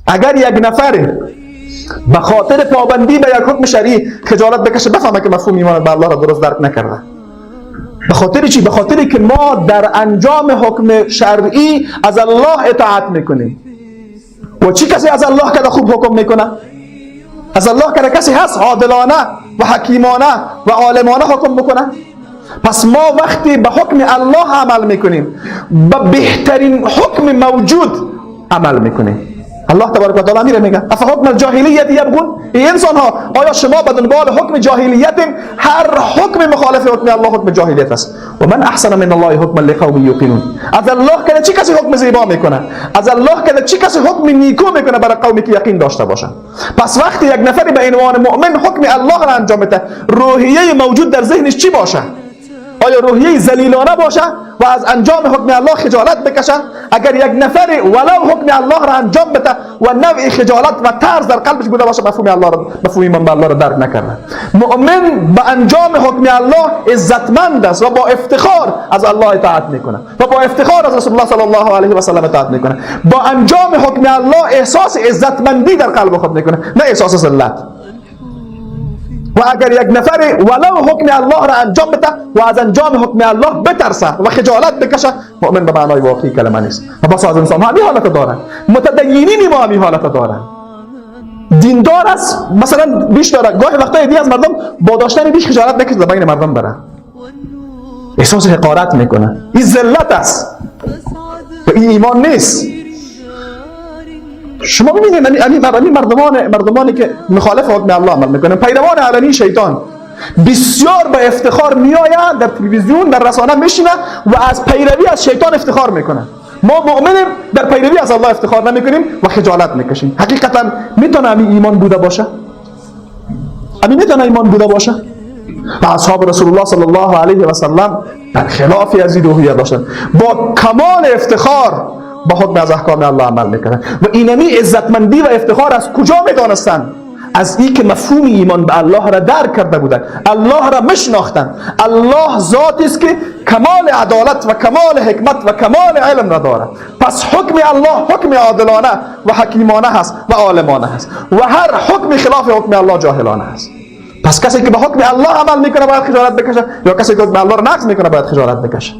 اگر یک نفر به خاطر پابندی به یک حکم شرعی خجالت بکشه، بفهمه که مفهوم ایمان به الله را درست درک نکرده. به خاطر چی؟ به خاطر که ما در انجام حکم شرعی از الله اطاعت میکنیم. و چی کسی از الله که خوب حکم میکنه؟ از الله که کسی هست عادلانه و حکیمانه و عالمانه حکم بکنه؟ پس ما وقتی به حکم الله عمل میکنیم، به بهترین حکم موجود عمل میکنیم. الله تبارک و تعالی میره میگه افحکم الجاهلیت یبغون. ای انسان ها، آیا شما به دنبال حکم جاهلیت؟ هر حکم مخالف حکم الله حکم جاهلیت است. و من احسن من الله حکما لقوم یوقنون. از الله که چی کسی حکم زیبا میکنه؟ از الله که چی کسی حکم نیکو میکنه برای قومی که یقین داشته باشن؟ پس وقتی یک نفری به عنوان مؤمن حکم الله را انجام میده، روحیه موجود در ذهنش چی باشه؟ آیا روحیه ذلیلانه باشه و از انجام حکم الله خجالت بکشه؟ اگر یک نفر ولو حکم الله را انجام بده و نوع خجالت و ترس در قلبش بوده باشه، مفهوم الله را، مفهوم ایمان به الله را درک نکرده. مؤمن به انجام حکم الله عزتمند است و با افتخار از الله اطاعت میکنه و با افتخار از رسول الله صلی الله علیه و سلم اطاعت میکنه. با انجام حکم الله احساس عزتمندی در قلب خود میکنه، نه احساس ذلت. و اگر یک نفر ولو حکم الله را انجام بده و از انجام حکم الله بترسه و خجالت بکشه، مؤمن به معنای واقعی کلمه نیست. و بس از انسان ها همین حالت دارن. متدینین ما همین حالت دارن. دیندار است، مثلا بیش داره، گاهی وقتا دی از مردم با داشتن بیش خجالت میکشه در بین مردم بره، احساس حقارت میکنه. این ذلت است و این ایمان نیست. شما ببینید، همین مردمانی که مخالف حکم الله عمل میکنن، پیروان علنی شیطان، بسیار به افتخار میآیند در تلویزیون، در رسانه میشینه و از پیروی از شیطان افتخار میکنن. ما مؤمنیم، در پیروی از الله افتخار نمیکنیم و خجالت میکشیم. حقیقتا میتونه همین ایمان بوده باشه؟ همین میتونه ایمان بوده باشه؟ و اصحاب رسول الله صلی الله علیه و سلم در خلاف از این روحیه داشتن، با کمال افتخار با حکم از احکام الله عمل میکنن. و اینمی عزتمندی و افتخار از کجا میدانستن؟ از ای که مفهوم ایمان به الله را درک کرده بودن، الله را مشناختن. الله ذاتی است که کمال عدالت و کمال حکمت و کمال علم را دارد. پس حکم الله حکم عادلانه و حکیمانه هست و عالمانه هست و هر حکم خلاف حکم الله جاهلانه است. پس کسی که به حکم الله عمل میکنه باید خجالت بکشه یا کسی که حکم الله را نقض میکنه باید خجالت بکشه؟